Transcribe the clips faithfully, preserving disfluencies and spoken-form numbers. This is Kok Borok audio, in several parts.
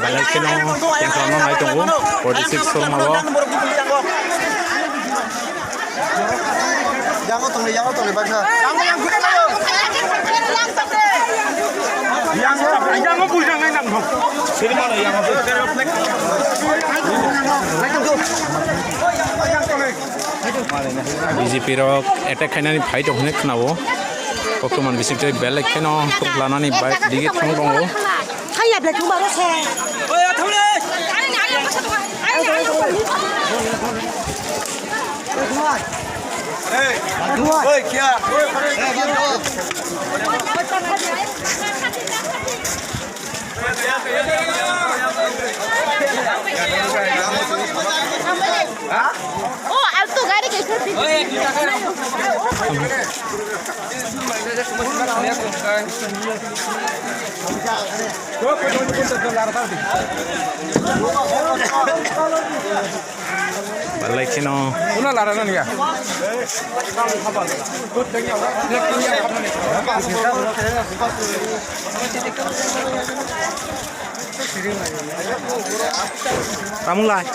Belai kheno tongthokno nai tongo, forty six Sorma o. Yango tongo, yango tongo, baksa. Yango, yango bujang nai nang. B J P rok attack khainani phai tong hinwi khwnao. Koktoman bising tei belai kheno tok lanani bike digi thang tongo. Haiya belai thung baro se. Hey, hey, kya? Oh, alto gari ke. Balai kheno. Una lara na niya. Tamulai.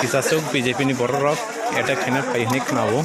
Kisasuk B J P ni borok rok attack khaina phai hinwi khwnao.